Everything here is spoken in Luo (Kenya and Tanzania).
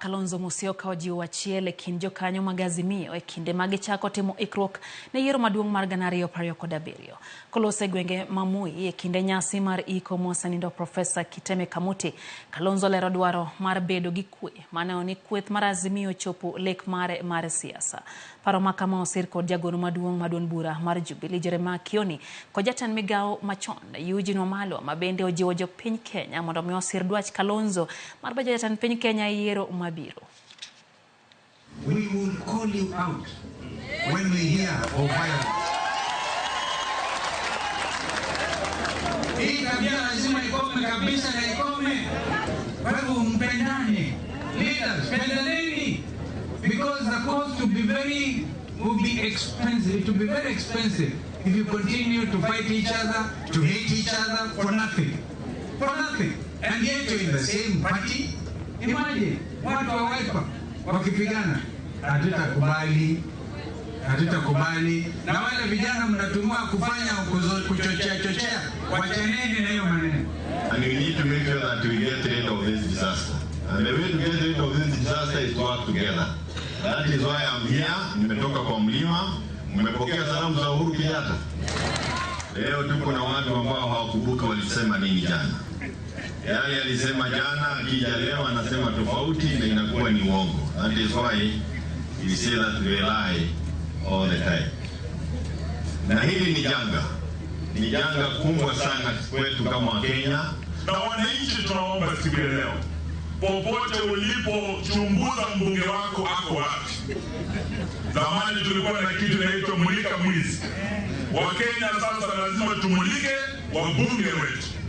Kalonzo Musyoka ojiwo achiel e kind jokanyo mag Azimio e kinde ma gichako timo ikruok ne yiero maduong' mar 2027. Koloso e gwenge ma Moi e kinde nyasi mar iko mosenindo Profesa Kiteme Kamuti, Kalonzo lero dwaro mar bedo gi kwe maneno ni kweth mar Azimio chopo lek mare mar siasa. Paro ma kama osir kod jagoro maduong' ma duond bura mar Jubilee Jeremiah Kioni kod jatend migawo machon Eugene Wamalwa ma bende ojiwo jopiny Kenya mondo mi osir dwach Kalonzo mar bedo jatend piny Kenya e yiero mabiro. We will call you out when we hear of violence. Hii tabia lazima ikome kabisa na ikome. Kwa hivyo mpendane. Leaders, pendaneni. Because the cost will be very will be expensive. It will be very expensive if you continue to fight each other, to hate each other for nothing. For nothing. And yet you're in the same party. Imagine watu wa Wiper wakipigana, hatutakubali, hatutakubali. Na wale vijana mnatumia kufanya kuchochea chochea, wachaneni na hiyo maneno. And we need to make sure that we get rid of this disaster. And the way to get rid of this disaster is to work together. That is why I'm here. Nimetoka kwa mlima, mmepokea salamu za Uhuru Kenyatta. Leo tuko na watu ambao hawakumbuka walisema nini jana. Yale alisema jana, akija leo anasema tofauti na inakuwa ni uongo. That is why we say that we lie all the time. Na hili ni janga kubwa sana kwetu kama Wakenya. Na wananchi tunaomba siku ya leo, popote ulipochunguza mbunge wako ako wapi. Zamani tulikuwa na kitu inaitwa mulika mwizi. Wakenya sasa lazima tumulike wabunge wetu.